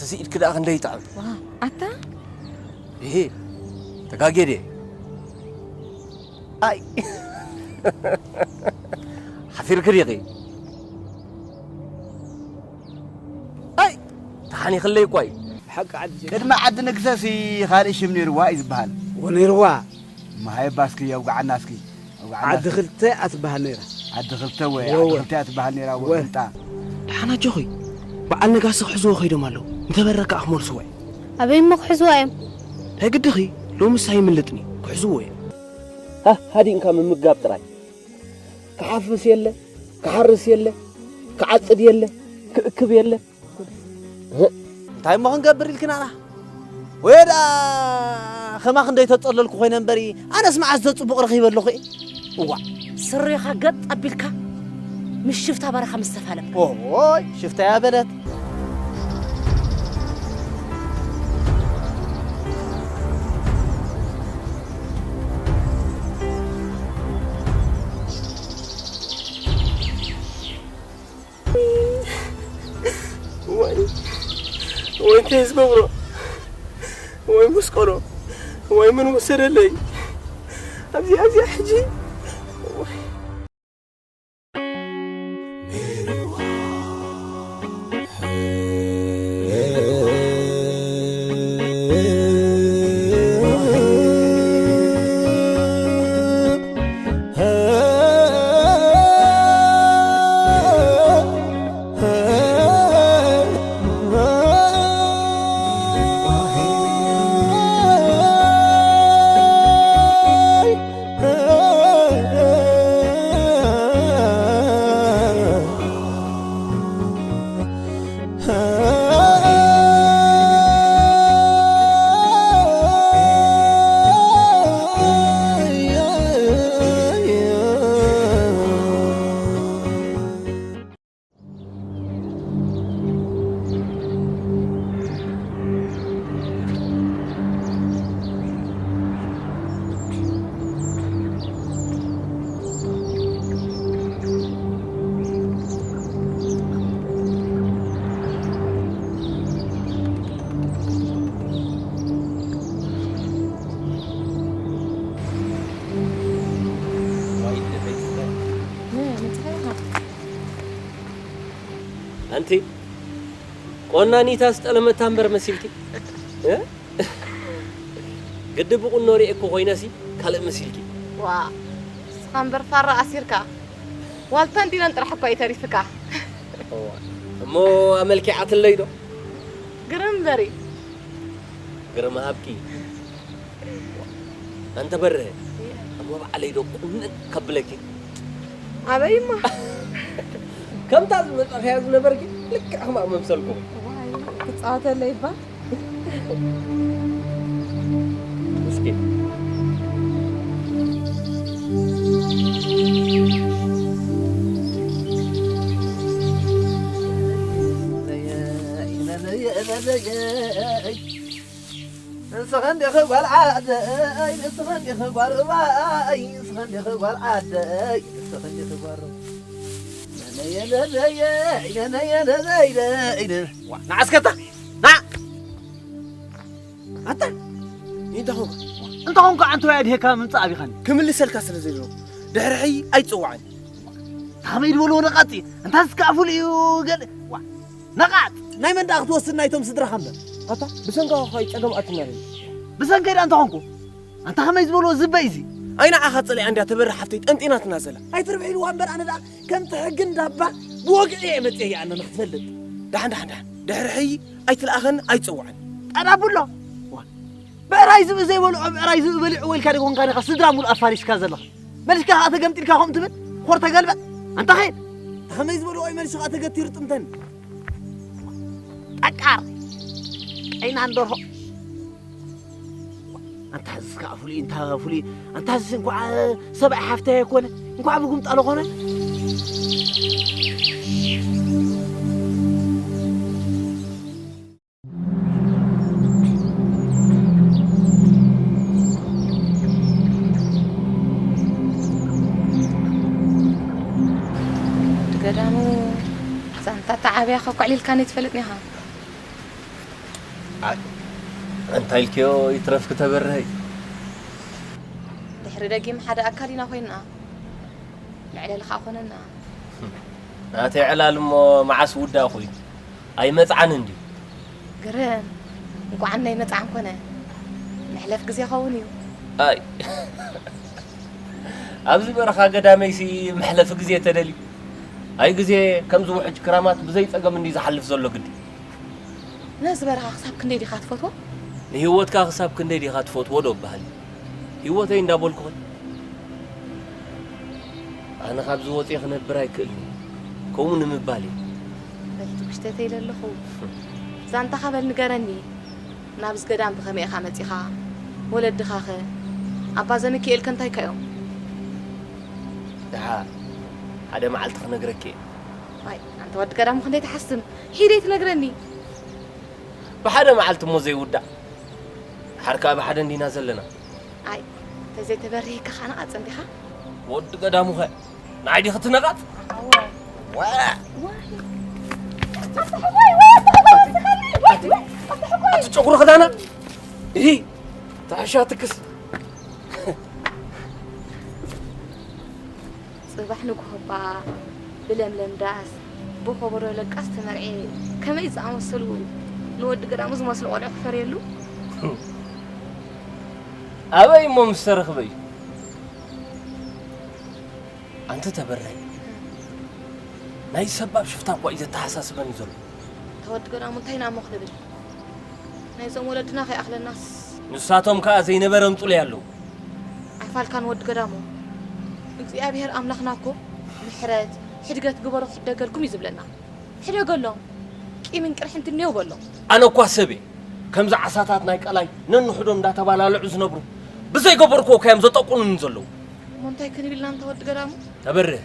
እዚ ኢድኪ ደኣ ክንደይ ይጥዕም። ዋው፣ ኣታ? እሂ፣ ተጋግየ ድየ? ኣይ። ሓፊርኪ ዲኺ? ኣይ፣ ተሓኒኽለይ እኳ እዩ። ሓቂ ዓዲ ጀ- ቅድሚ ዓዲ ንግሰሲ ካልእ ሽም ነይርዋ እዩ ዝበሃል። ወነይርዋ። መሃየባ እስኪ የውግዓና እስኪ። ዓዲ ክልተ ኣትበሃል ነይራ። ዓዲ ክልተ ወይ ወ፣ ዓዲ ወ። ክልተ ኣትበሃል ነይራ፣ ወ። ወግንጣ። ደሓን ኣጆኺ። በዓል ነጋሲ ክሕዝዎ ከይዶም ኣለዉ። እንተበረ ከኣ ክመልስዎ እዮም። ኣበይ እሞ ክሕዝዋ እዮም? ናይ ግድኺ፣ ሎምስ ኣይምልጥን እዩ። ክሕዝዎ እዮም። ሃ፣ ሃዲንካ ምምጋብ ጥራይ። ክሓፍስ የለ፣ ክሓርስ የለ፣ ክዓጽድ የለ፣ ክእክብ የለ። እንታይ እሞ ክንገብር ኢልክናና? ወይ ደኣ ከማኺ እንዶ ይተጸለልኩ ኮይነ እምበሪ፣ ኣነስ መዓስ ዘጽቡቕ ረኺበ ኣለኹ እየ። እዋእ። ስሪኻ ገጥ ኣቢልካ ምስ ሽፍታ በረኻ ምስ ተፋለምካ። ኦይ፣ ሽፍታ እያ በለት። ወይ፣ ወይ እንታይ ዝገብሮ? ወይ መስቀሎ፣ ወይ ምን ወሰደለይ? ኣብዚኣ፣ ኣብዚኣ ሕጂ፣ ወይ። ኣንቲ ቆናኒታ ዝጠለመታ እምበር መሲልኪ፣ እ? ግዲ ብቁኖ ሪኤ እኮ ኮይነሲ ካልእ መሲልኪ። ዋ፣ ንስኻ እምበር ፋራ ኣሲርካ። ዋልታን ዲናን ጥራሕ እኳ እዩ ተሪፍካ። እዋ፣ እሞ ኣመልኪዓትለይ ዶ? ግርም እምበሪ። ግርም ሃብኪ። ኣንተ በርሀ፣ እሞ ባዕለይ ዶ ቁንዕ ከብለኪ? ኣበይማ? ከምታ ዝመጻኽያ ዝነበርኪ ልክዕ ከምኣ መምሰልኩ። ዋይ፣ ክጻወተለይ እባ። እስኪ። ንስኺ እንዲኺ ጓል ዓደይ፣ ንስኺ እንዲኺ ጓል ሩባይ፣ ንስኺ እንዲኺ ጓል ዓደይ፣ ንስኺ እንዲኺ ጓል ሩባይ። ነነየ ነነየ፣ ነነየ ነነየ። ዋ፣ ንዓ እስከ ኣታ፣ ንዓ። ኣታ፣ እንታይ ኾንካ? እንታይ ኾንካ? ኣንተ ወይ ኣድሄካ ምምጻእ ኣቢኻኒ። ክምልሰልካ ስለ ዘይደለኹ፣ ድሕሪ ሕይ ኣይትጽውዓኒ። ከመይ ዝበልዎ ነቓጽ እዩ? እንታ ዝከኣፉሉ እዩ ገለ። ዋ፣ ነቓጽ! ናይ መን ደኣ ክትወስድ ናይቶም ስድራኻ እምበር? ኣታ፣ ብሰንካኻ ኸኣ ጸገም ኣትና ርእ። ብሰንከይ ደኣ እንተ ኾንኩ? ኣንታ ከመይ ዝበልዎ ዝበይ እዚ? ኣይ ንዓኻ ጸሊኣ እንድያ ተበርህ ሓፍተይ ጠንጢናትና ዘላ። ኣይትርብሕ ኢልዋ እምበር ኣነ ደኣ ከምቲ ሕጊ እንዳባ ብወግዒ እየ መጽኤያ ኣነ ንኽትፈልጥ። ደሓን፣ ደሓን፣ ደሓን። ድሕሪ ሕይ ኣይትልኣኸን ኣይትጸውዓን። ጠዳቡሎ! ዋ! ብዕራይ ዝብኢ ዘይበልዖ ብዕራይ ዝብኢ በሊዕዎ ኢልካ ዶ ኮንካ ዲኻ ስድራ ሙሉእ ኣፋሪስካ ዘለኻ? መልስካ ኸኣ ተገምጢልካ ከምኡ ትብል? ኾር ተገልበጥ! ኣንታ ኸይድ! ከመይ ዝበልዎ እዩ መልሲ ኸኣ ተገቲሩ ጥምተን? ጠቃር! ቀይናን ደርሆ! ኣንታ እዚስ ከኣ ፍሉይ፣ እንታ ፍሉይ፣ ኣንታ እዚስ እንኳዕ ሰብኣይ ሓፍተይ ኣይኮነ፣ እንኳዕ ብጉምጣ ዝኾነ። ገዳሙ ዛንታ ተዓብያ ከኳዕሊልካኒ ትፈልጥኒ ኢኻ። እንታይ ኢልክዮ ይትረፍኪ ተበርሀይ? ድሕሪ ደጊም ሓደ ኣካል ኢና ኮይንና፣ መዕለሊ ኸኣ ኮነና። ናተይ ዕላል እሞ መዓስ ውዳእ ኮይኑ? ኣይመጽዓን እንድዩ። ግርም፣ እንኳዕ ናይ መጽዓን ኮነ። መሕለፍ ግዜ ኸውን እዩ። ኣይ፣ ኣብዚ በረኻ ገዳመይሲ መሕለፊ ግዜ ተደልዩ። ኣይ ግዜ፣ ከምዚ ውሕጅ ክራማት ብዘይ ጸገም እንድዩ ዝሓልፍ ዘሎ ግዲ። ነዚ በረኻ ክሳብ ክንደይ ዲኻ ትፈትዎ? ንህይወትካ ክሳብ ክንደይ ዲኻ ትፈትዎ ዶ እበሃል? ህይወተይ እንዳበልኩኺ። ኣነ ካብዚ ወፅየ ክነብር ኣይክእልን እየ። ከምኡ ንምባል እየ። በል ትጉሽተተይ ለለኹ። ዛንታኻ በል ንገረኒ። ናብዚ ገዳም ብኸመይ ኢኻ መፂኻ? ወለድኻኸ? ኣባ ዘሚካኤልከ እንታይ ከ እዮም? ደሓ ሓደ መዓልቲ ክነግረኪ እየ። ኣይ፣ ኣንታ ወዲ ገዳሙ ክንደይ ትሓስም? ሒደይ ትነግረኒ። ብሓደ መዓልቲ እሞ ዘይውዳእ። ድሓር ከኣ ብሓደ እንዲና ዘለና። ኣይ፣ ተዘይተበሪህካ ኸኣ ነቓጽ እንዲኻ? ወዲ ገዳሙኸ ንዓይ ዲኺ ትነቓጽ? ኣዎ። ዋላ። ዋይ። ኣቲ ጨጉሪ ክዳና። እሂ፣ ተዓሻ ትክስ። ጽባሕ ንግሆ እባ ብለምለም ዳስ፣ ብኾቦሮ ለቃስ ተመርዕየ፣ ከመይ ዝኣመሰሉ ንወዲ ገዳሙ ዝመስሉ ቆልዑ ክፈርየሉ? ኣበይ እሞ ምስ ተረኽበ እዩ? ኣንቲ ተበርሀይ፣ ናይ ሰባብ ሽፍታ እኳ እዩ ዘተሓሳስበኒ ዘሎ። እታ ወዲ ገዳሙ እንታይ ኢና እሞ ክንብል? ናይዞም ወለድና ከይኣኽለናስ። ንሳቶም ከኣ ዘይነበረ ኣምጽኡለይ ኣለዉ። ኣይፋልካን ወዲ ገዳሙ። እግዚኣብሄር ኣምላኽና እኮ ምሕረት፣ ሕድገት ግበሮ ክሕደገልኩም እዩ ዝብለና። ሕደገሎም። ቂምን ቅርሕንትን እኔው በሎም። ኣነ እኳ ሰብ እየ። ከምዚ ዓሳታት ናይ ቀላይ ነንሕዶም እንዳተባላለዑ ዝነብሩ፣ ብዘይገበርክዎ እኳ እዮም ዘጠቁኑኒ ዘለዉ። እሞ እንታይ ክንብል ኢና እንተ ወዲ ገዳሙ? ተበርህ፣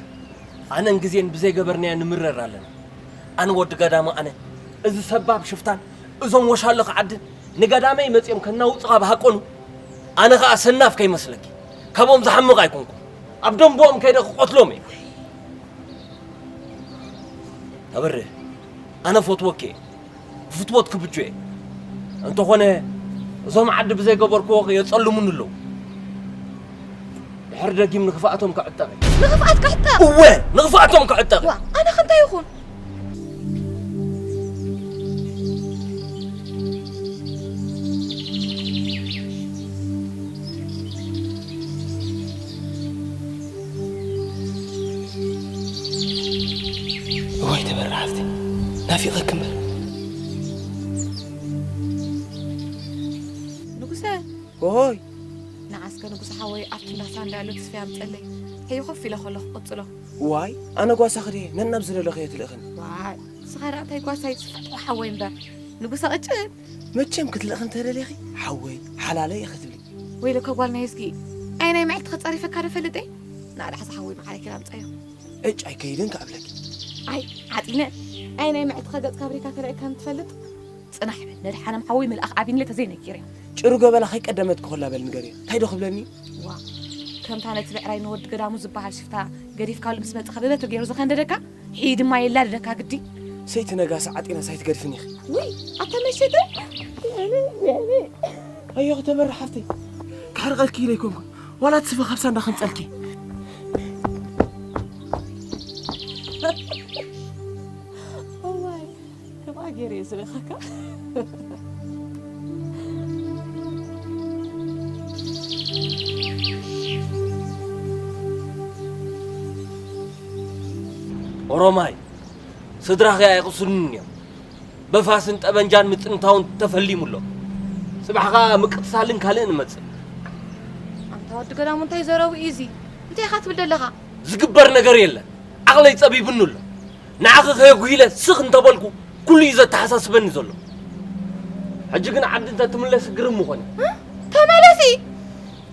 ኣነን ግዜን ብዘይገበርናዮ ንምረር ኣለና። ኣነ ወዲ ገዳሙ ኣነ፣ እዚ ሰባብ ሽፍታን እዞም ወሻሎ ከዓድን ንገዳመይ መጺኦም ከናውጹኻ ብሃቀኑ፣ ኣነ ኸኣ ሰናፍ ከይመስለኪ፣ ካብኦም ዝሓምቕ ኣይኮንኩን። ኣብ ደንብኦም ከይደ ክቐትሎም እየ። ተበርህ፣ ኣነ ፈትወኪ እየ። ብፍትወት ክብጆ እየ። እንተኾነ፣ እዞም ዓዲ ብዘይገበርክዎ የጸልሙኒ ኣለዉ። ድሕሪ ደጊም ንኽፍኣቶም ክዕጠቕ እየ። ንኽፍኣት ክዕጠቕ? እወ፣ ንኽፍኣቶም ክዕጠቕ እየ። ዋ፣ ኣነ ከ እንታይ ይኹን? እዋይ ተበራ ሓፍተይ፣ ናፊቐኪ እምበር። ንጉሰ። ኦይ። ንዓስከ ንጉሰ ሓወይ ኣብቲ እንዳ ሳንዳ ያሎ ተስፋ ያምፀለይ። ሕዩ ኮፍ ኢለ ከለኹ ቅፅሎ። ዋይ፣ ኣነ ጓሳኺ ድየ ነናብ ዝደለኽዮ ትልእኽኒ። ዋይ፣ ንስኻ ደኣ እንታይ ጓሳይ ዝፈትዎ ሓወይ እምበር። ንጉሰ ቅጭን። መቸም ክትልእኽኒ ተደሊኺ ሓወይ፣ ሓላለይ ኢኺ ትብሊ። ወይለከ ጓል ናይ እዝጊ፣ ኣይ ናይ መዓልቲ ከጸሪፈካ ዶ ፈልጥ እየ? ንኣድሓ ዝሓወይ መዓረይ ኪድ ኣምጻዮ። እጭ ኣይከይድን ክኣብለኪ። ኣይ፣ ዓጢነ፣ ኣይ ናይ መዓልቲ ከገጽካ ኣብሪካ ተራእካ ንትፈልጥ? ጽናሕ በል፣ ነድሓነም ሓወይ መልኣኽ ዓቢንለ ተዘይነጊርያ። ጭሩ ገበላ ከይቀደመት ክኾላ በል ንገርዮ። እንታይ ዶ ክብለኒ? ዋ፣ ከምታ ነቲ ብዕራይ ንወዲ ገዳሙ ዝበሃል ሽፍታ ገዲፍካሉ ምስ መጻኻ ብበትሪ ገይሩ ዝኸንደደካ? ሒድማ የላድደካ ግዲ። ሰይቲ ነጋሲ ዓጢና ሳይትገድፍን ኢኺ። ውይ፣ ኣታ መሸተ። ኣዮ ክተበሪ ሓፍተይ። ክሕርቐልኪ ኢለ ኣይኮንኩን። ዋላ እቲ ስፈ ካብ ሳንዳ ከምጸልኪ። እዋይ፣ ከምኣ ገይረ እየ ዝለኸካ። ኦሮማይ፣ ስድራኺ ኣይቕስኑን እዮም። በፋስን ጠበንጃን ምጥንታውን ተፈሊሙ ኣሎ። ጽባሕ ኸኣ ምቅትሳልን ካልእን እመጽእ። ኣንታ ወዲ ገዳሙ እንታይ ዘረቡ እዩ እዚ? እንታይ ኢኻ ትብል ዘለኻ? ዝግበር ነገር የለን። ዓቕለይ ጸቢቡኒ ኣሎ። ንዓኺ ከየጉሂለ ስኽ እንተበልኩ ኩሉ እዩ ዘተሓሳስበኒ ዘሎ። ሕጂ ግን ዓዲ እንተትምለሲ ግርም ምኾነ። እ? ተመለሲ!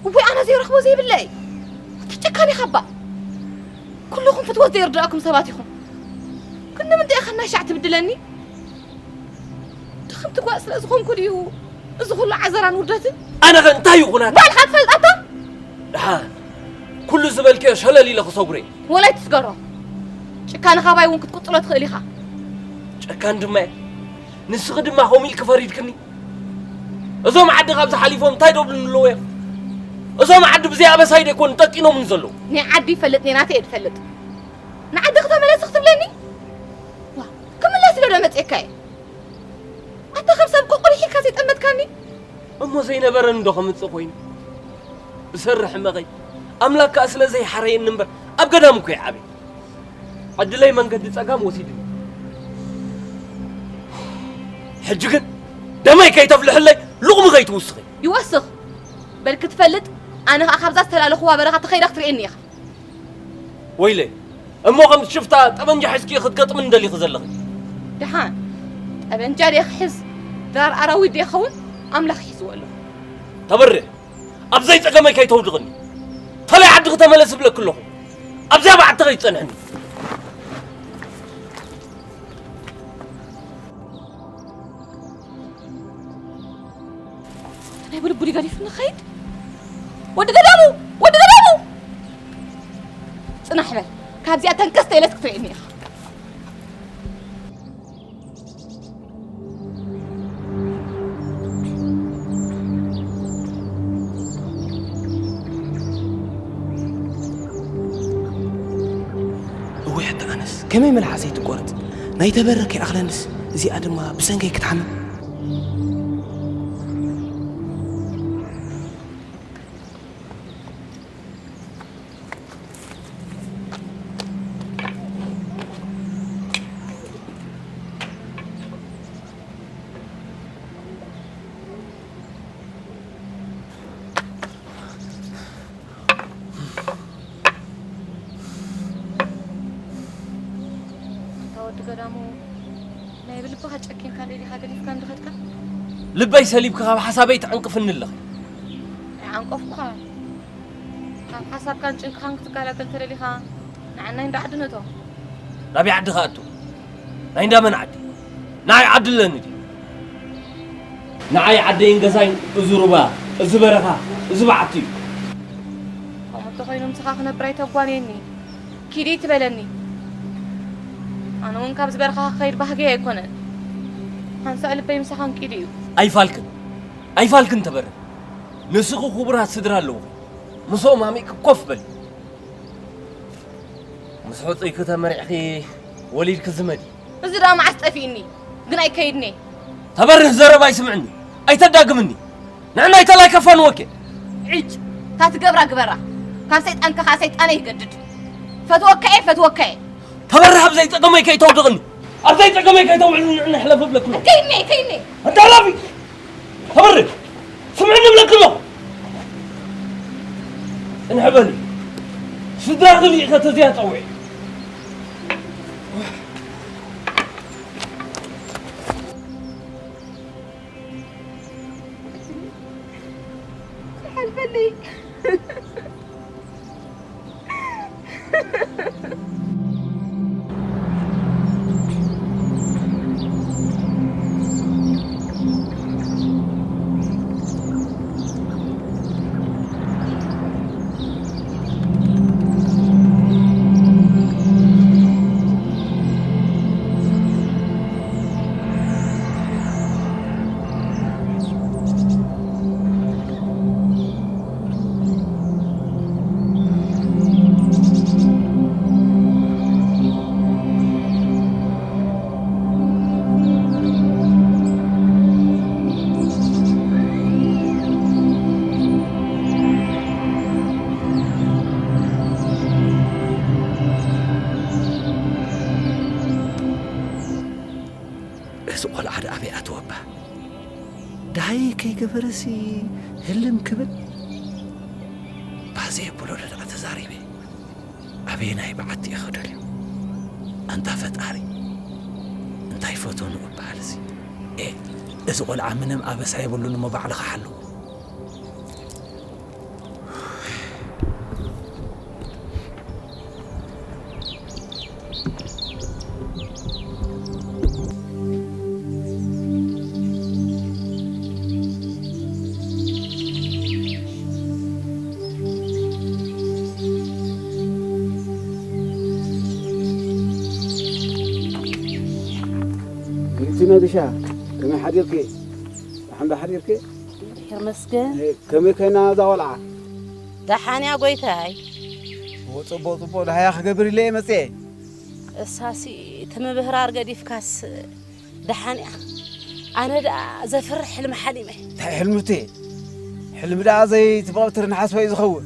እወይ፣ ኣነ ዘይረኽቦ ዘይብለይ። ኣታ ጨካን ኢኻ እባ። ኩልኹም ፍትወት ዘይርድኣኩም ሰባት ኢኹም። ግን ንምንታይ ኢኻ እናሻዕ ትብድለኒ? ድኽምቲ ጓል ስለ ዝኾንኩ ድዩ እዚ ኩሉ ዓዘራን ውርደትን? ኣነ ኸ እንታይ ይኹናት? ባዕልኻ ትፈልጥ ኣታ? ደሓን፣ ኩሉ ዝበልክዮ ሸለል ኢለ ክሰጉረ። ወላይ ትስገሮ። ጭካነ ካባይ እውን ክትቅጽሎ ትኽእል ኢኻ። ጨካን ድማ እየ። ንስኺ ድማ ከምኡ ኢልኪ ፈሪድክኒ። እዞም ዓዲ ካብዚ ሓሊፎም እንታይ ደብሉኒ ኣለዉ እዮም? እዞም ዓዲ ብዘይ ኣበሳይ ደይኮኑ ጠቂኖምን ዘለዉ። ናይ ዓዲ ይፈልጥ፣ ናይ ናተይ እየ ዝፈልጥ። ንዓዲ ክተመለስ ክትብለኒ? ዋ፣ ክምለስ ኢለ ዶ መፅኤካ እየ? ኣታ ከም ሰብ ቆቆሊሕ ኢልካ ዘይጠመትካኒ? እሞ ዘይነበረኒ ዶ ከምፅእ ኮይኑ? ብሰርሕ ሕመቐይ። ኣምላክ ከኣ ስለ ዘይሓረየኒ እምበር ኣብ ገዳም እኮ ይዓብየ። ዕድለይ መንገዲ ጸጋም ወሲድኒ። ሕጂ ግን ደመይ ከይተፍልሕለይ ልቕሚ ከይትውስኺ። ይወስኽ። በል ክትፈልጥ፣ ኣነ ኸኣ ካብዛ ዝተላለኽዋ በረኻ ተኸይዳ ክትርእየኒ ኢኻ። ወይለይ፣ እሞ ከም ሽፍታ ጠበንጃ ሒዝኪ ክትገጥምኒ ደሊኺ ዘለኺ? ደሓን፣ ጠበንጃ ድየ ክሕዝ፣ ድራር ኣራዊት ድየ ክኸውን፣ ኣምላኽ ይሕዝዎ ኣሎ። ተበርህ፣ ኣብ ዘይጸገመይ ከይተውድቕኒ። ተለይ ዓዲ ክተመለስ እብለኪ ኣለኹ። ኣብዚኣ በዓቲ ከይትጸንሕኒ። ናይ ብልቡ ድዩ ገዲፉ ንኸይድ? ወዲ ገዳሙ! ወዲ ገዳሙ! ጽናሕ በል። ካብዚኣ ተንከስ ተይለስ ክትርእየኒ ኢኻ። እወ፣ ኣታ ኣነስ ከመይ መልሓሰይ ትቆረጽ? ናይ ተበረ ከይኣኽለንስ፣ እዚኣ ድማ ብሰንከይ ክትሓምም። ኣንታ ወዲ ገዳሙ፣ ናይ ብልብኻ ጨኪንካ ደሊኻ ገዲፍካ እንድኸድካ? ልበይ ሰሊብኪ ካብ ሓሳበይ ትዕንቅፍኒ ኣለኺ። ኣይዓንቀፍኩኻን። ካብ ሓሳብካን ጭንቅኻን ክትገላገል እንተደሊኻ፣ ንዓናይ እንዳ ዓዲ ንእቶ። ናበይ ዓዲ ክኣቱ? ናይ እንዳ መን ዓዲ? ንዓይ ዓዲ ኣለኒ ድዩ? ንዓይ ዓደይን ገዛይን እዚ ሩባ፣ እዚ በረኻ፣ እዚ በዓቲ እዩ። ከምኡ እንተኾይኑ ምሳኻ ክነብር ኣይተጓንየኒ። ኪዲ ትበለኒ። ኣነ እውን ካብዚ በረኻ ክኸይድ ባህገይ ኣይኮነን። ሓንሳእ ልበይ ምሳኻ እንቂዱ እዩ። ኣይፋልክን፣ ኣይፋልክን ተበረ። ንስኺ ክቡራት ስድራ ኣለውኺ። ምስኦም ኣሚእኪ ኮፍ በሊ። ምስ ሕጹይኪ ተመሪዕኺ ወሊድኪ ዝመዲ። እዚ ደኣ መዓስ ጠፊእኒ፣ ግን ኣይከይድን እየ። ተበርህ ዘረባ ኣይስምዕኒ፣ ኣይተዳግምኒ። ንዕናይ ተላይ ከፋንወኪ። ዕጭ፣ እታ ትገብራ ግበራ። ካብ ሰይጣን ከኻ ሰይጣነይ ይገድድ። ፈትወካ እየ፣ ፈትወካ እየ። ተበርህ ኣብ ዘይጸገመይ ከይተውድቕኒ። ኣብ ዘይጸገመይ ከይተውዕልኒ ንዕና ሕለፍ እብለኪ ኣለኹ። ከይድኒ እየ፣ ከይድኒ እየ። ኣንታ ሕለፊ። ተበርህ፣ ስምዕኒ እብለኪ ኣለኹ። ጽንሕ በሊ። ስድራኺ ልኢኸ ተዚኣ ጸውዒ። ሓልፈለይ። እዚ ቆልዓ ደኣ ኣበይ ኣተወ እባ? ደሃይ ከይገበረሲ ህልም ክብል? ባዘ የብሎ ደኣ ተዛሪበ። ኣበየናይ በዓቲ እየ ክደልዮ? ኣንታ ፈጣሪ፣ እንታይ ፈተኑ እበሃልሲ? ኤ፣ እዚ ቆልዓ ምንም ኣበሳ የብሉን እሞ ባዕልኻ ሓልዎ። ሪቲ ነብሻ፣ ከመይ ሓዲርኪ? ደሓን ዶ ሓዲርኪ? ይመስገን። ከመይ ኮይና እዛ ቆልዓ? ደሓን እያ ጎይታይ። ጽቡቕ፣ ጽቡቕ፣ ደሃያ ክገብር ኢለ እየ መጽየ። እሳሲ እቲ ምብህራር ገዲፍካስ ደሓን እያ። ኣነ ደኣ ዘፍርሕ ሕልሚ ሓሊመ። እንታይ ሕልሚ እቲ? ሕልሚ ደኣ ዘይትበቕትሪ ንሓስቦ እዩ ዝኸውን።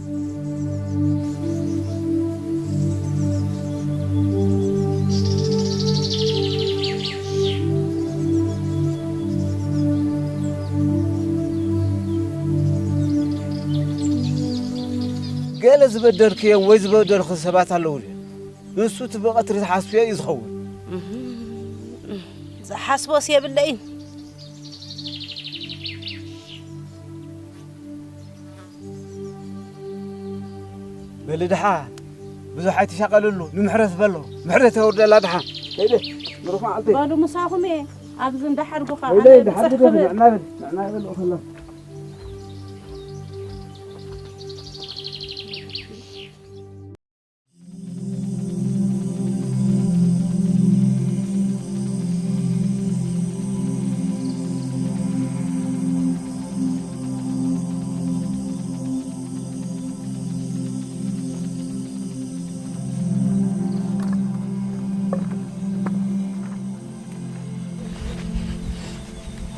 ገለ ዝበደልክዮም ወይ ዝበደልኩ ሰባት ኣለዉ ድዮም? ንሱ እቲ ብቐትሪ ዝሓስብዮ እዩ ዝኸውን። ዝሓስቦስ የብለይን። በሊ ድሓ ብዙሕ ኣይትሻቐልሉ፣ ንምሕረት በሎ። ምሕረት የውርደላ ድሓ። ከይደ፣ ብሩኽ መዓልቲ። በሉ ምሳኹም እየ፣ ኣብዚ እንዳሓድጉኻ፣ ከይደ፣ ኣነ ድሓር ብጽሕ ግደፍ፣ ክብል። ንዕና በል፣ ንዕና በል፣ ኦኸላ።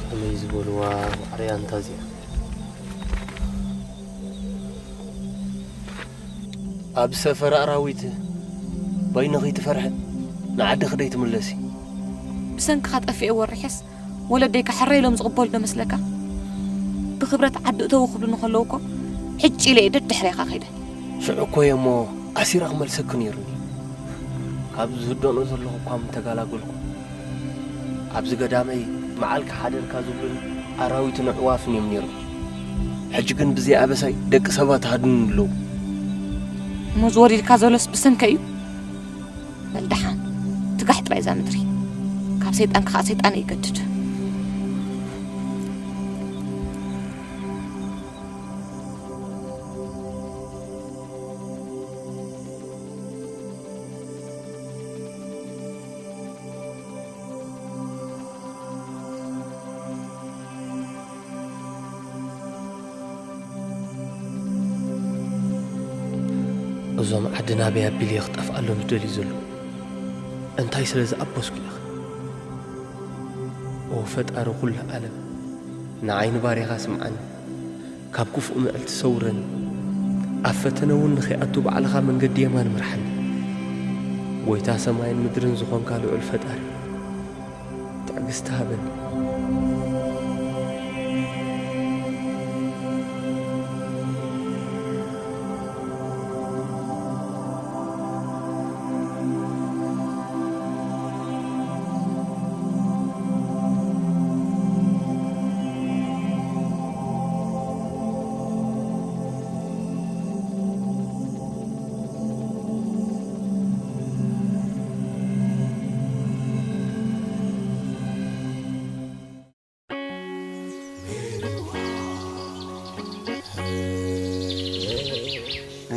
ከመይ ዝበልዋ ዋዕርያ እንታ እዚኣ? ኣብ ሰፈር ኣራዊት በይንኺ ትፈርሒ፣ ንዓድኺ ደይትምለሲ። ብሰንክኻ ጠፊኤ ወሪሐስ፣ ወለደይካ ሕረ ኢሎም ዝቕበሉ ዶ መስለካ? ብኽብረት ዓዲ እተዉ ክብሉኒ ከለዉ እኮ፣ ሕጭ ኢለ እየ ደድሕሬኻ ከይደ። ሽዑ እኮ እየ እሞ ኣሲረ ክመልሰኪ ነይሩኒ። ካብ ዝህደኖ ዘለኹ እኳ ምተገላገልኩ። ኣብዚ ገዳመይ መዓልኪ ሓደርካ ዝብሉኒ ኣራዊትን ኣዕዋፍን እዮም ነይሮም። ሕጂ ግን ብዘይ ኣበሳይ ደቂ ሰባት ሃድኑኒ ኣለዉ። እሞ ዝወሪድካ ዘሎስ ብሰንከይ እዩ? በል ደሓን፣ ትጋሕ ጥራይ እዛ ምድሪ። ካብ ሰይጣንካ ኸኣ ሰይጣን ይገድድ። እዞም ዓዲ ናበይ ኣቢለ እየ ክጠፍኣሎም ዝደልዩ ዘለዉ? እንታይ ስለ ዝኣበስኩ ኢኺ? ኦ ፈጣሪ ኩሉ ዓለም፣ ንዓይ ንባርያኻ ስምዓኒ፣ ካብ ክፉእ ምዕልቲ ሰውረኒ፣ ኣብ ፈተነ እውን ንኸይኣቱ ባዕልኻ መንገዲ የማን ምርሓኒ። ጎይታ ሰማይን ምድርን ዝኾንካ ልዑል ፈጣሪ፣ ትዕግስቲ ሃበኒ።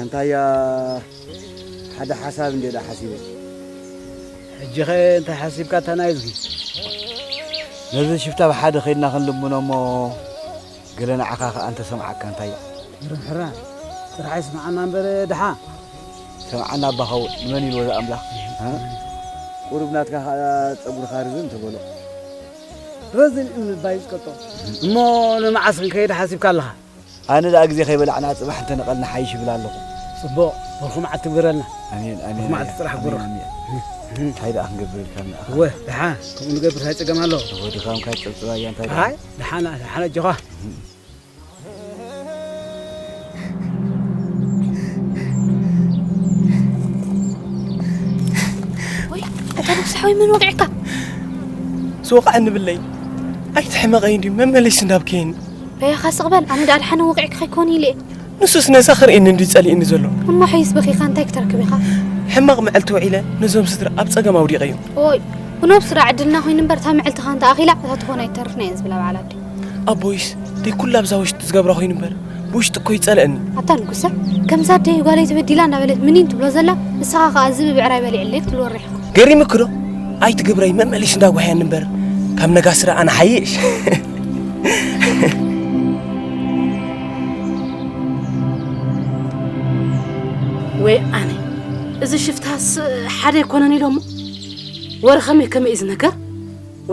ኣንታያ ሓደ ሓሳብ እንደ ዳ ሓሲበ። ሕጂ ኸ እንታይ ሓሲብካ? እታ ናይ እዝጊ ነዚ ሽፍታ ብሓደ ኸይድና ክንልምኖ እሞ፣ ገለ ንዓኻ ኸኣ እንተሰምዓካ እንታይ? ሕራ፣ ሕራ፣ ጥራሕ ይስምዓና እምበር ድሓ። ሰምዓና ኣባኻው ንመን ኢልዎ ዝኣምላኽ? እ? ቁሩብ ናትካ ኸኣ ጸጉርኻ ርዝን ተበሎ። ረዝን እምባይ ዝቀጦ። እሞ ንመዓስ ክንከይድ ሓሲብካ ኣለኻ? ኣነ ደኣ ግዜ ከይበላዕና ጽባሕ እንተነቐልና ሓይሽ ይብል ኣለኹ። ጽቡቕ፣ ብሩኽ መዓልቲ ግበረልና። ኣሜን፣ ኣሜን፣ ብሩኽ መዓልቲ ኣሜን፣ ጽራሕ ኣሜን፣ ግበረልና። ኣሜን። እንታይ ደኣ ክንገብር ኢልካ እሞ? እወ፣ ደሓ፣ ከምኡ ንገብር እንታይ ጸገም ኣለዎ? እወ፣ ድኻምካ ይጸብጽብ ኣያ እንታይ ደኣ? ኣይ፣ ደሓና፣ ደሓና ኣጆኻ። ወይ፣ ኣታ ንጉስ ሓወይ መን ወቒዕካ? ዝወቕዐኒ ብለይ። ኣይትሕመቐ እንድዩ፣ መመለሲ እንዳብከየኒ። በያኻ ስቕ በል፣ ኣነ ደኣ ድሓነ ወቒዕካ ከይኮን ኢለ እየ። ንሱስ ነዛ ክርእየኒ እንድዩ ጸሊእኒ ዘሎ። እሞ ሓይስ በኺኻ እንታይ ክትረክብ ኢኻ? ሕማቕ መዓልቲ ውዒለ ነዞም ስድራ ኣብ ጸገም ኣውዲቐዮም። ኦይ፣ ብነብሱ ደኣ ዕድልና ኮይኑ እምበር፣ እታ መዓልቲ ኸኣ እንተ ኣኺላ፣ እታ ትኾን ኣይትተርፍን እየን ዝብላ በዓል ኣደይ። ኣቦይስ ደይ ኩሉ ኣብዛ ውሽጢ ዝገብራ ኮይኑ እምበር፣ ብውሽጢ እኮ ይጸልእኒ። ኣታ ንጉሰ፣ ከምዛ ኣደይ ጓለይ ተበዲላ እንዳበለት ምኒን ትብሎ ዘላ፣ ንስኻ ኸኣ እዚ ብብዕራይ በሊዕለይ ክትብል ወሪሕካ። ገሪምኪ ዶ? ኣይትግብረይ፣ መመሊሽ እንዳጓህያኒ እምበር፣ ካብ ነጋሲ ደኣ ኣነ ሓይሽ። ወይ ኣነ፣ እዚ ሽፍታስ ሓደ ኣይኮነን ኢሎሞ? ወረ ከመይ ከመይ እዩ ዝነገር?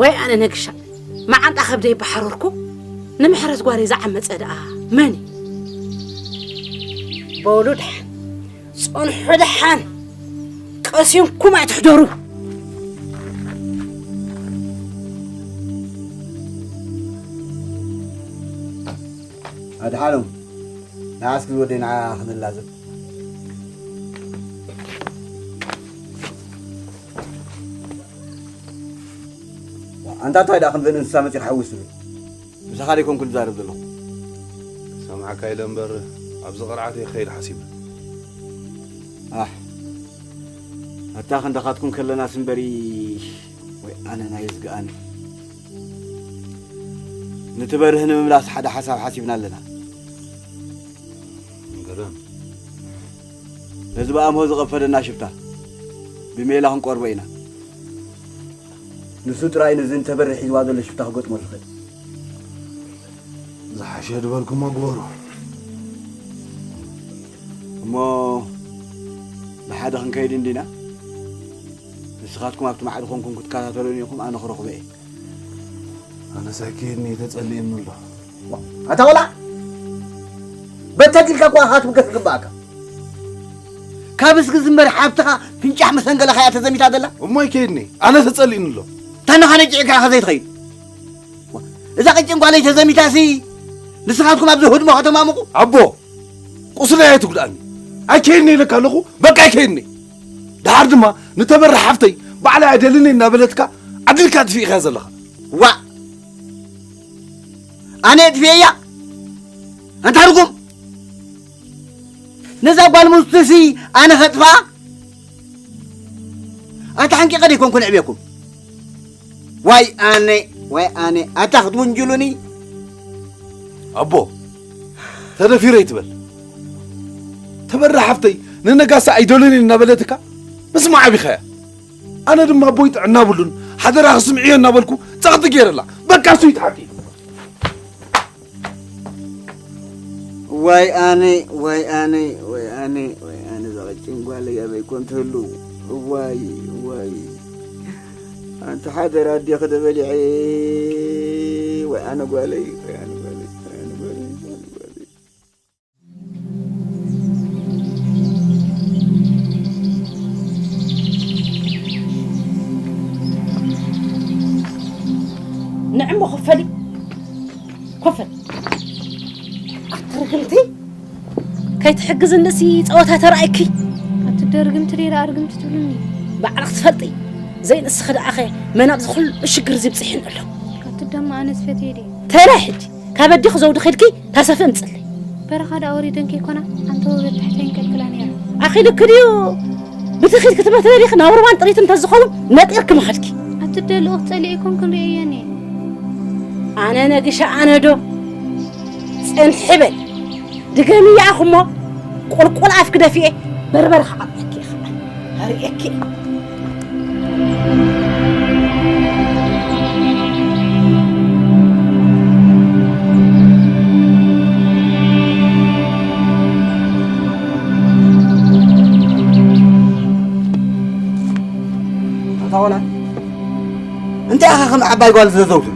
ወይ ኣነ ነግሻ፣ መዓንጣ ከብደይ ባሕረርኩ፣ ንምሕረት ጓለይ ዝዓመጸ ደኣ መን እዩ? በሉ ደሓን፣ ጽንሑ ደሓን፣ ቀሲንኩም ኣይትሕደሩ። ኣድሓኖም፣ ንዓ እስኪ ዝወደይ ንዓ ክንላዘብ። ኣንታ እንታይ ደኣ ከምዘን እንስሳ መጺኻ ሓዊስ ትብል? ምሳኻ ደይኮንኩ ዝዛረብ ዘለኹ። ሰምዓካ ኢለ እምበር ኣብዚ ቅርዓት እየ ክኸይድ ሓሲበ። ኣሕ፣ ኣታ ክንዳኻትኩም ከለናስ እምበሪ ወይ ኣነ ናይ ዝግኣኒ። ንትበርህ ንምምላስ ሓደ ሓሳብ ሓሲብና ኣለና። ገረም። ነዚ ብኣምሆ ዝቐፈደና ሽፍታ ብሜላ ክንቆርቦ ኢና። ንሱ ጥራይ ነዚ ንተበርህ ሒዝዋ ዘሎ ሽፍታ ክገጥሞ ዝኽእል። ዝሓሸ ዝበልኩሞ ግበሩ። እሞ ብሓደ ክንከይድ እንዲና? ንስኻትኩም ኣብቲ ማዕዶ ኮንኩም ክትከታተሉኒ ኢኹም፣ ኣነ ክረኽቦ እየ። ኣነስ ኣይከይድን እየ፣ ተጸሊእኒ ኣሎ። ኣታ ቆልዓ፣ በተት ኢልካ እኳ ክትብገስ ዝግባኣካ። ካብ እስኪ ዝንበር ሓብትኻ ፍንጫሕ መሰንገለኻ እያ ተዘሚታ ዘላ። እሞ ኣይከይድን እየ፣ ኣነ ተጸሊእኒ ኣሎ። ታናኻ ነጭዕካ ኢኻ ዘይትኸይድ። እዛ ቅጭን ጓለይ ተዘሚታሲ ንስኻትኩም ኣብዚ ህድሞ ከተማሙቑ? ኣቦ፣ ቁስለይ ኣይትጉድኣኒ። ኣይከይድን እየ ኢለካ ኣለኹ፣ በቃ ኣይከይድን እየ። ደሓር ድማ ንተበርህ ሓፍተይ ባዕላ ኣይደልን እየ እናበለትካ ዓዲልካ ኣጥፊእኻያ ዘለኻ። ዋእ! ኣነ የጥፍኤያ? ኣንታ ርጉም! ነዛ ጓል ሙስቱሲ ኣነ ኸጥፍኣ? ኣታ ሓንቂቐ ደይኮንኩ ንዕቤኩም። ዋይ ኣነ፣ ዋይ ኣነ፣ ኣታ ክትውንጅሉኒ? ኣቦ፣ ተደፊረ ይትበል። ተበራ ሓፍተይ ንነጋሳ ኣይደልን እናበለትካ ምስማዕ ኣቢኻያ። ኣነ ድማ ኣቦይ ጥዕና ብሉን ሓደራ ክስምዕዮ እናበልኩ ጸቕጢ ገይረላ። በቃ እሱ ይትሓቂ። ዋይ ኣነ፣ ዋይ ኣነ፣ ዋይ ኣነ፣ ዋይ ኣነ፣ እዛ ቀጭን ጓለይ ኣበይ ኮን ትህሉ? ዋይ፣ ዋይ። ኣንቲ ሓደራ ኣዴኺ ዶ በሊዐ? ዋይ ኣነ ጓለይ፣ ዋይ ኣነ ጓለይ፣ ዋይ ኣነ ጓለይ፣ ዋይ ኣነ ጓለይ። ንዕሞ ኮፈሊ፣ ኮፈል። ኣቲ ርግምቲ፣ ከይትሕግዝንሲ ጸወታ ተራእኪ። ኣቲ ዶ ርግምቲ ደይራ ርግምቲ ትብሉኒ? ባዕልኺ ትፈልጢ። ዘይንስኺ ደኣኸ መን ኣብዚ ኩሉ ሽግር እዚ ብጽሒን ኣሎ? ኣቲ ደሞ ኣነስ ፈትየ ድየ? ተለ ሕጂ፣ ካብ ኣዴኺ ዘውዲ ኺድኪ ታሰፊ እምጽለይ። በረኻ ደኣ ወሪደን ከይኮና፣ ኣንተ ወበል ታሕተይን ከልክላ ነይራ። ኣኺሉኪ ድዩ? ብቲ ኺድኪ ትመትለሊኺ ናብ ሩባን ጥሪት እንተዝኸውን ነጢርኪ ምኸድኪ። ኣቲ ደልኡ ክትጸልኢ ኣይኮንኩን ርእየኒ። ኣነ ነግሻ ኣነ ዶ? ጽንሒ በል። ድገምያ እሞ ቁልቁል ኣፍኪ ደፊኤ በርበረ ክዓብለኪ እየ ኸዓ። ኣርእየኪ እየ። ኣታ ቆልዓ፣ እንታይ ኢኻ ከም ዓባይ ጓል ዘዘውትር?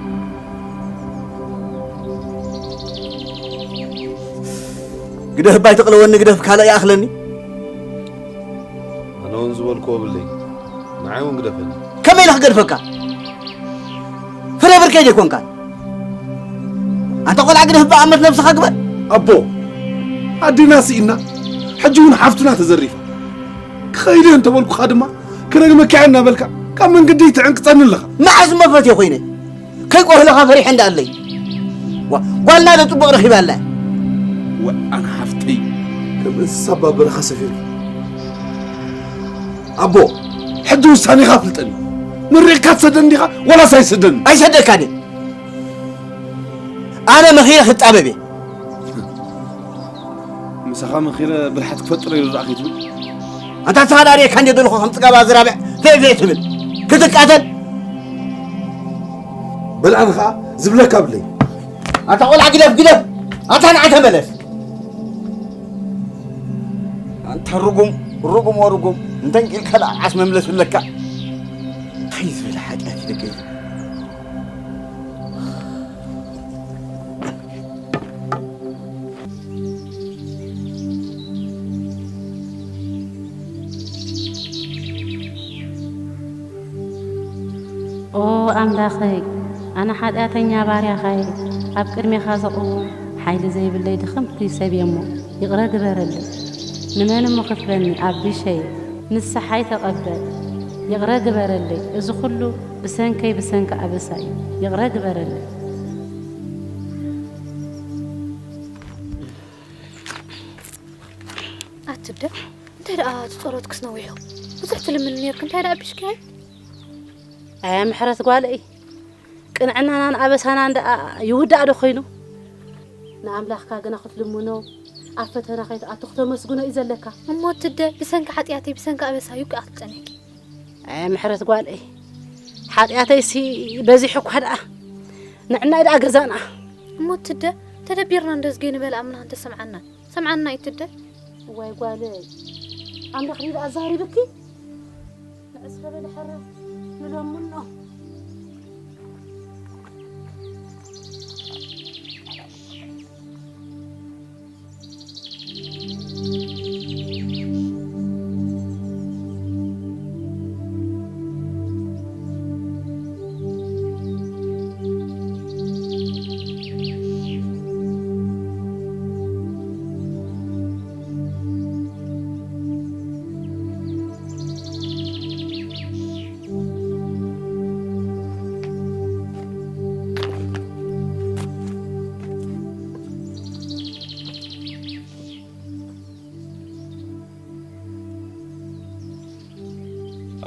ግደፍ እባ ኣይትቕለወኒ፣ ግደፍ ካልእ ይኣኽለኒ። ኣነ እውን ዝበልክዎ የብለይን፣ ንዓይ እውን ግደፈኒ። ከመይ ኢለ ክገድፈካ? ፍረ ብርከይ ደይኮንካ? ኣንታ ቆልዓ ግደፍ እባ ኣመት ነብስኻ ግበር። ኣቦ፣ ኣዴና ስኢና፣ ሕጂ እውን ሓፍትና ተዘሪፋ። ክኸይድ እየ እንተበልኩኻ ድማ ክረግመካ እየ እናበልካ ካብ መንገደይ ትዕንቅጸኒ ኣለኻ። መዓስ እሞ ፈትየ ኮይነ? ከይቆህለኻ ፈሪሐ እንዳኣለይ። ዋ፣ ጓልና ዶ ጽቡቕ ረኺባ ኣላ? ወኣን ሓፍተይ፣ ከም እንስሳ ኣብ በረኻ ሰፊርካ። ኣቦ፣ ሕጂ ውሳኔኻ ኣፍልጠኒ። መሪቕካ ትሰደኒ ዲኻ ወላስ ኣይሰደኒ? ኣይሰደካን እየ። ኣነ መኺረ ክጻበብ እየ። ምሳኻ መኺረ ብልሓት ክፈጥር እየ ዝረኣኺ ትብል? ኣንታ ንስኻ ደኣ ርእየካ እንድየ ዘለኹ ከም ጽጋባ ዝራብዕ ፌ ፌ ትብል። ክትቃተል። በል ኣነ ኸኣ ዝብለካ ብለይ። ኣንታ ቆልዓ ግደፍ፣ ግደፍ። ኣንታ ንዓ ተመለስ። ኣንታ ርጉም። ርጉም ወርጉም፣ እንተንቂልካ ደኣ ዓስ መምለስ ኣለካ። እንታይ ዝበለ ሓጢኣት እዩ ደገይ? ኦ ኣምላኸይ፣ ኣነ ሓጢኣተኛ ባርያኻ እየ። ኣብ ቅድሜኻ ዘቕውም ሓይሊ ዘይብለይ ድኽምቲ ሰብ እየ እሞ፣ ይቕረ ግበረለይ። ንመን እሞ ክትበኒ፣ ኣቢሸየ፣ ንስሓይ ተቐበል። ይቕረ ግበረለይ፣ እዚ ኹሉ ብሰንከይ ብሰንኪ ኣበሳ እዩ። ይቕረ ግበረለይ። ኣትደ እንታይ ደኣ እቲ ጸሎትክስ ነዊሑ? ብዙሕ ትልምኒ ነይርክ፣ እንታይ ደኣ ኣቢሽካዮ? ኣያ ምሕረት ጓለይ፣ ቅንዕናናን ኣበሳናን ደኣ ይውዳእ ዶ ኾይኑ? ንኣምላኽካ ግና ክትልምኖ፣ ኣብ ፈተና ከይትኣቱ ክተመስግኖ እዩ ዘለካ። እሞ ትደ ብሰንኪ ሓጢኣተይ ብሰንኪ ኣበሳ እዩ ክኣ ትጸነኪ። ኣያ ምሕረት ጓለይ፣ ሓጢኣተይሲ በዚሑ እኳ ደኣ፣ ንዕናይ ደኣ ገዛና። እሞ ትደ ተደቢርና እንደዝገይ ንበል ኣምና እንተሰምዓና። ሰምዓና ኣይትደ። እዋይ ጓለይ፣ ኣምላኽ ድዩ ደኣ ኣዛሪብኪ? ንዕስ በለ ድሕር ንለምኖ።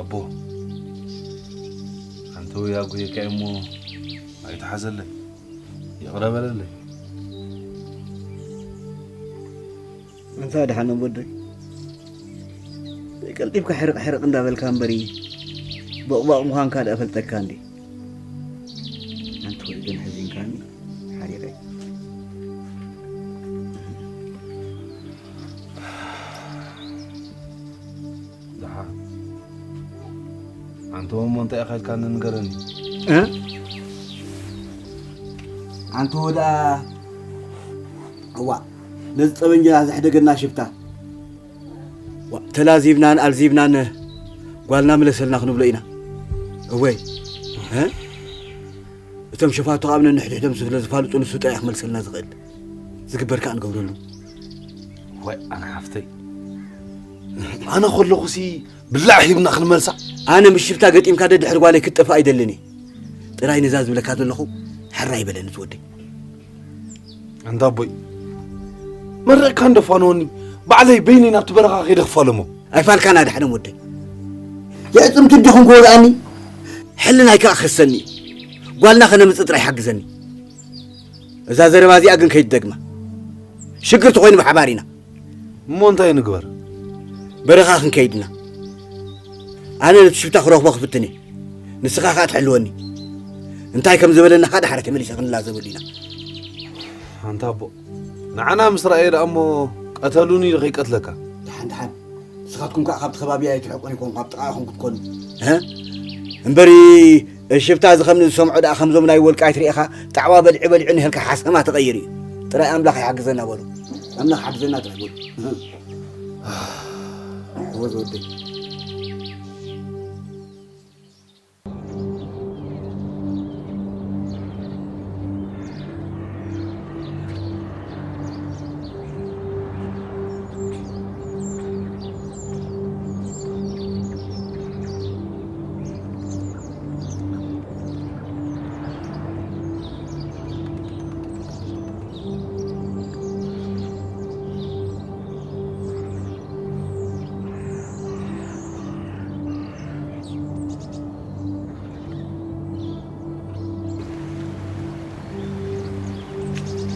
ኣቦ፣ ኣንተ ወይ ኣጉየካ እሞ ኣይትሓዘለይ፣ ይቕረ በለለይ። ኣንታ ደሓን ወደይ፣ ቀልጢፍካ ሕርቕ ሕርቕ እንዳበልካ እምበሪ፣ ቦቕባቕ ምዃንካ ደኣ ፈልጠካ እንዴ። ኣንተ ወይ ግን ሕዚንካኒ ሓሪቐ። ደሓን። ኣንተ እሞ እንታይ ኢኻ ኢልካኒ ንገረኒ። እ? ኣንተ ወዳ እዋ፣ ነዚ ጠበንጃ ዘሕደገና ሽፍታ። ዋ፣ ተላዚብናን ኣልዚብናን ጓልና ምለሰልና ክንብሎ ኢና። እወይ። እ? እቶም ሸፋቱ ካብ ነንሕድሕዶም ስለ ዝፋልጡ ንሱ ጥራይ ክመልሰልና ዝኽእል። ዝግበር ከኣ ንገብረሉ። ወይ ኣነ ሓፍተይ፣ ኣነ ከለኹሲ ብላዕ ሂብና ክንመልሳ። ኣነ ምስ ሽፍታ ገጢምካ ደድሕሪ ጓለይ ክትጠፍእ ኣይደልን እየ። ጥራይ ነዛ ዝብለካ ዘለኹ ሕራይ በለኒ ትወደይ። ኣንታ ኣቦይ፣ መረቕካ እንደፋነወኒ ባዕለይ በይነይ ናብቲ በረኻ ከይደ ክፋለሞ። ኣይፋልካና ዳሕደም ወደይ። የዕጽምቲ ዲኹም ክወግኣኒ፣ ሕልናይ ከኣ ክኸሰኒ እዩ። ጓልና ከነምጽእ ጥራይ ሓግዘኒ። እዛ ዘረባ እዚኣ ግን ከይትደግማ። ሽግር ተኾይኑ ብሓባር ኢና። እሞ እንታይ ንግበር? በረኻ ክንከይድ ኢና። ኣነ ነቲ ሽፍታ ክረኽቦ ክፍትን እየ። ንስኻ ከኣ ትሕልወኒ። እንታይ ከም ዝበለና ከኣ ዳሕረ ተመሊሰ ክንላዘበሉ ኢና። ኣንታ ኣቦ፣ ንዓና ምስ ረኣየ ደኣ እሞ ቀተሉኒ ኢሉ ከይቀትለካ። ደሓን ደሓን። ንስኻትኩም ከኣ ካብቲ ከባቢ ኣይትርሕቁን ኢኹም፣ ኣብ ጥቓኹም ክትኮኑ። እ? እምበሪ ሽፍታ እዚ ከም ንዝሰምዖ ደኣ ከምዞም ናይ ወልቃይት ርኢኻ ጣዕዋ በሊዑ በሊዑ ንህልካ ሓሰማ ተቐይሩ እዩ። ጥራይ ኣምላኽ ይሓግዘና በሉ። ኣምላኽ ሓግዘና ጥራይ በሉ። እወ ዝወደይ።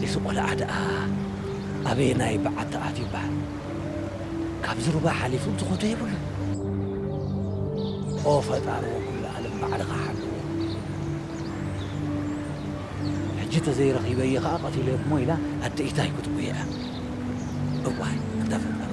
እዚ ቆልዓ ደኣ ኣበየናይ በዓቲ ኣትዩ ይበሃል? ካብዚ ሩባ ሓሊፉ ዝኾቶ የብሉን። ኦ ፈጣሪ ወኩሉ ዓለም ባዕልኻ ሓልዎ። ሕጂ ተዘይረኺበዮ ኸኣ ቀቲለዮ እሞ ኢላ ኣደ ኢታይ ክትጉየ እያ። እዋይ እንተ ፈጣሪ።